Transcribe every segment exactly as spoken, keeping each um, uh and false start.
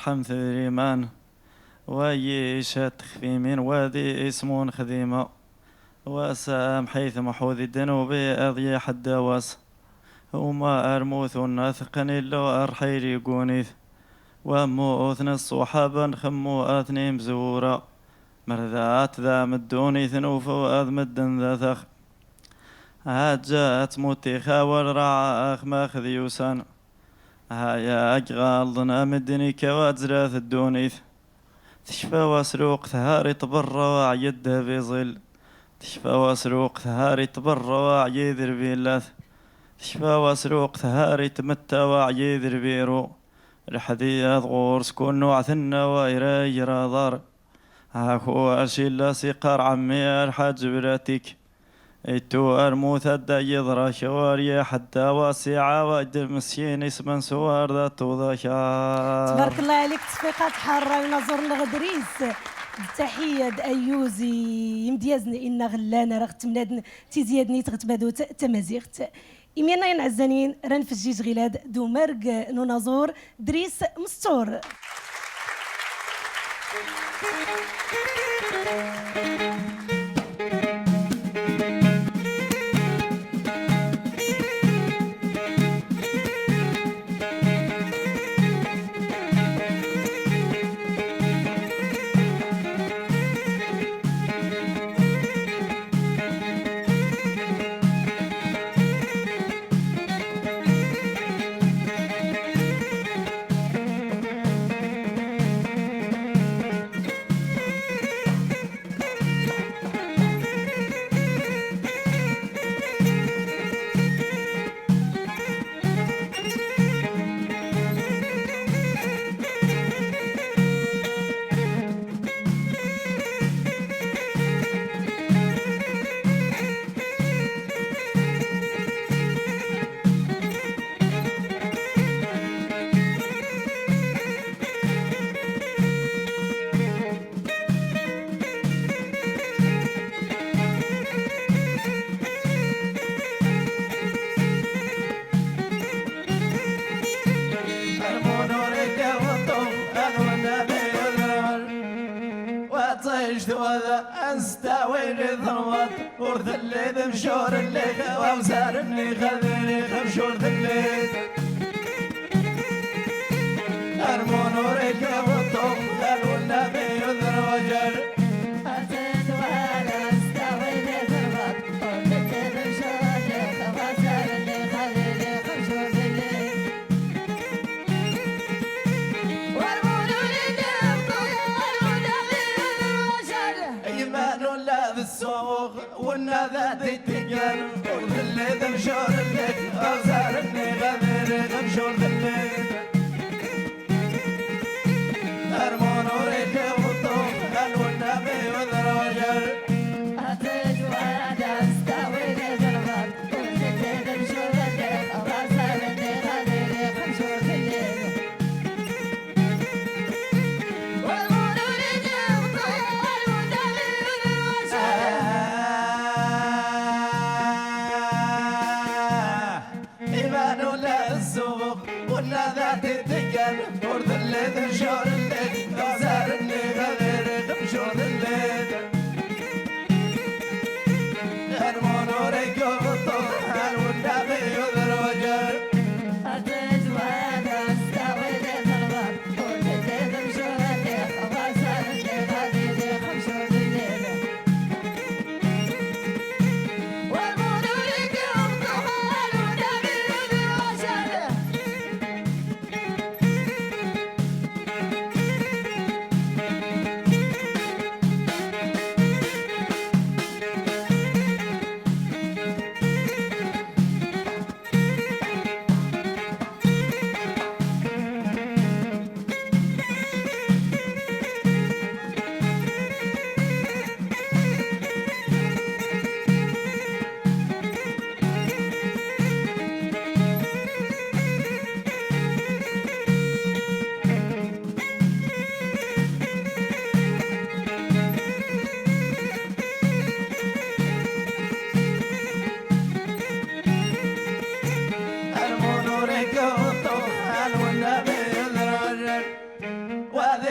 ḥamt d riman. Wa i-icat ixfimin wa di ismun xdima. Wa samḥit mḥu di dnubi ad yiḥedda was. Uma armut unna teqqen illu arḥil igunit. Wa mmuten ṣṣuḥaba nxemmu ad ten-imzura. Merdat dam ddunit nufu ad medden dat ax. Hajja ad tmut ixawal raɛa ax max d yusan. Haya ag ɣalḍen amedden ikka wa zrat ddunit. Tekfa wa s lweqt har itberra wa ɛyi ddheb iẓil. Tekfa wa s lweqt har itberra wa ɛyi d lbillat. Tekfa wa s lweqt har itmetta wa ɛyi d lbiru. Lḥed i-ad ɣur-s kunnu ɛtenna wa ira ijra ḍar. Aku aci lla s-iqqar ɛemmi alḥaǧ Bratik. Ittu armut ad-da-yiḍra kawar yiḥedda wa s-iɛawa d-meskin isman s-war da tuḍa kar. Tbarek llah ɛleyk, tteffiqat ḥarra i unaẓur-nneɣ Dris. D taḥiya d ayyuz i imedyazen inna ɣ llan ara ɣ-ttemnadn tizi-adn i tɣ-tbadut tamaziɣt. Imir-nnayen ɛezzanin, ra nfejjij ɣilad d umarg n unaẓur Dris Mestur. Wa ttejt wada anstawi li ḍerbat, ur telli d mcur lliɣ, wa msar nni xadri xemcur telli. Armun ur ikka beṭṭu, alwel nabi udrujal. Iman ula d ssuq, wenna d at ittigan, ur telli d mcur lliɣ, aẓar nni ɣadir xemcur telli. Armun ur ikka beṭṭu, alwel nabi udrujal. Iman ula d ssuq, wenna d at ittigan, ur telli d mcur lliɣ, aẓar nni ɣadir xemcur telli.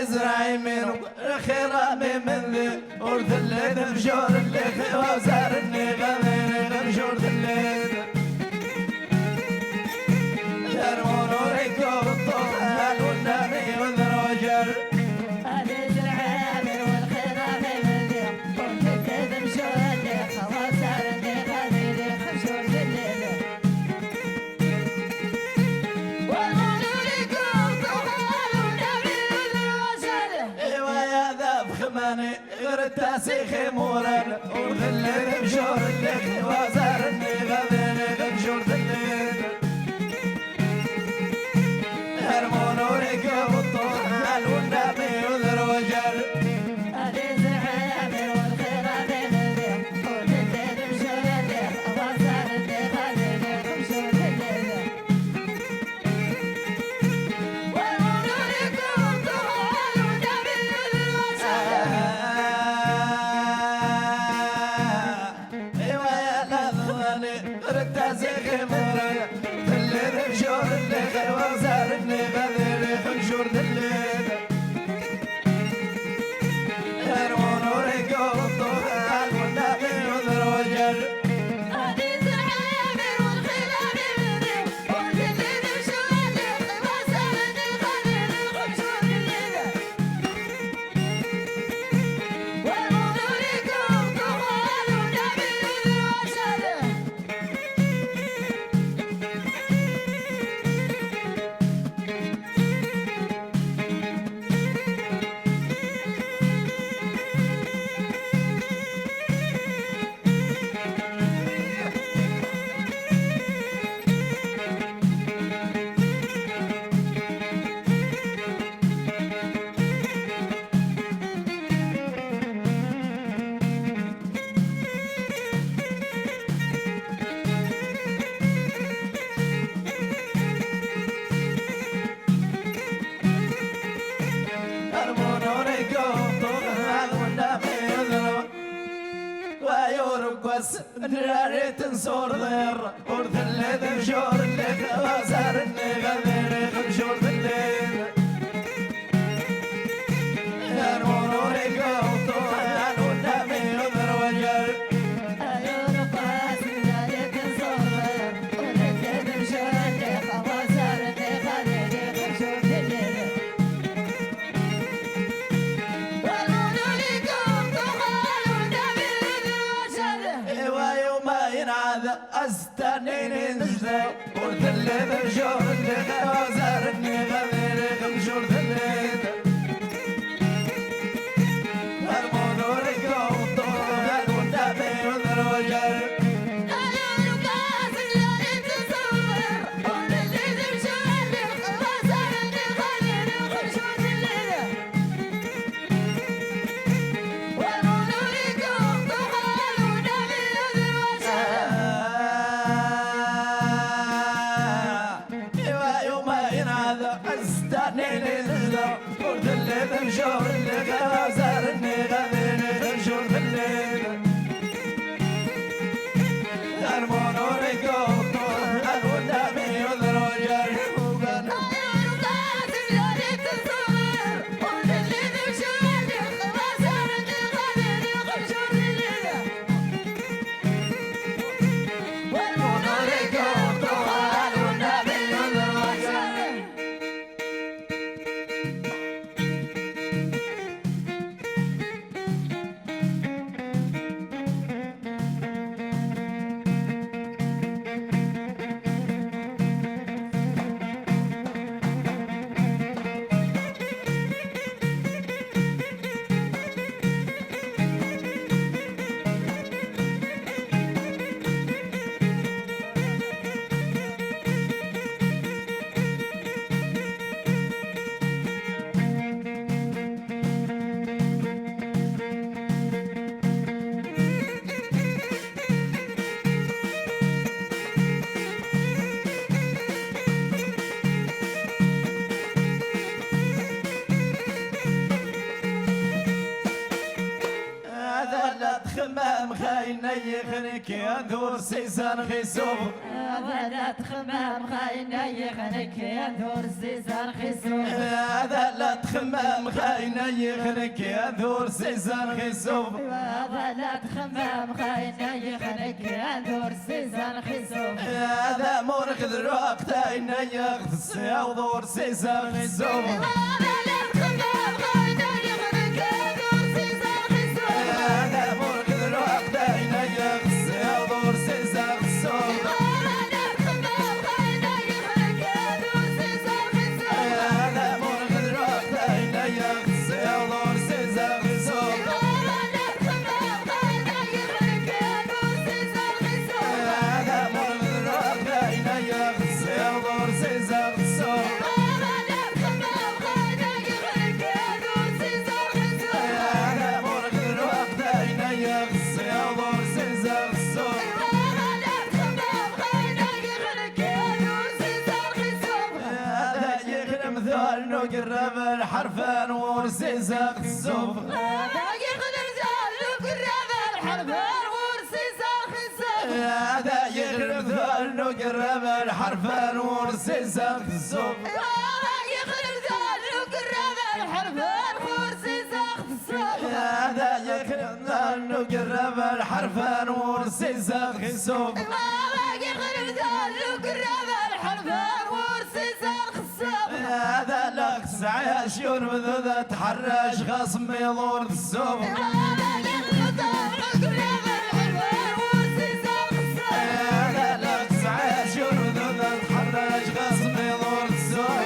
Izraymen lxir a mi mindi, ur telli d mjur lli xi wazar nni ɣadini ɣ mjur telli d. Ar munuri kuṭṭu, al wunna mi udru jer. Ad izraymen lxir a mi mindi, ur telli d mjur lli xi wazar nni ɣadini ɣ mjur telli d. Iwa ya d afxmani ɣr tasi xi muran, ur telli d mjur lli xi wazar nni ɣadini ɣ mjur telli d. Ar munuri kuṭṭu, al wunna mi udru jer. Iwa ya d afxmani ɣr tasi xi muran, telli d mjur lli xi wazar nni ɣadini ɣ mjur telli d. Ar munuri kuṭṭu, al wunna mi udru jer. Wa yurgwas nrarit n surḍir, ur telli d mjur lli xi wazar nni ɣadini ɣ mjur telli d. Ar munuri kuṭṭu, al wunna mi udru jer. Iwa yuma inɛad, ass tannin injda, ur telli d mjur lli xi wazar nni ɣadini ɣ mjur telli d. Ar munuri kuṭṭu, al wunna mi udru jer. Iwa yuma inɛad, ass tannin injda, ur telli d mjur lli xi wazar nni ɣadini ɣ mjur telli d. Ar munuri kuṭṭu, al wunna mi udru jer. Xayen ay ixnek ad ur sizan ɣiṣub. Hada la txemmem xayen ay ixnek ad ur sizan ɣiṣub. Hada la txemmem xayen ay ixnek ad ur sizan ɣiṣub. Hada la txemmem xayen ay ixnek ad ur sizan ɣiṣub. Hada murk d lweqt ay nayeɣ Siwḍ ur sizan ɣiṣub. Hada yexrem dal n ugerrab lḥerfan ur sizaɣ tṣub. Hada yexrem dal n ugerrab lḥerfan ur sizaɣ tṣub. Hada yexrem dal n ugerrab lḥerfan ur sizaɣ tṣub. Hada yexrem dal n ugerrab lḥerfan ur sizaɣ tṣub. Hada yexrem dal n ugerrab lḥerfan ur sizaɣ tṣub. Hada yexrem dal n ugerrab lḥerfan ur sizaɣ tṣub. Hada la tesɛa acyur mdud ad tḥerrac ɣas miḍ ur tṣub. Hada la tesɛa acyur mdud ad tḥerrac ɣas miḍ ur tṣub.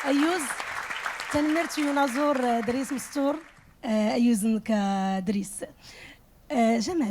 Ayyuz, tanmmirt i unaẓur, eh, Dris Mstur, eh, ayyuz-nnek, eh, Dris. Eh, Jamal.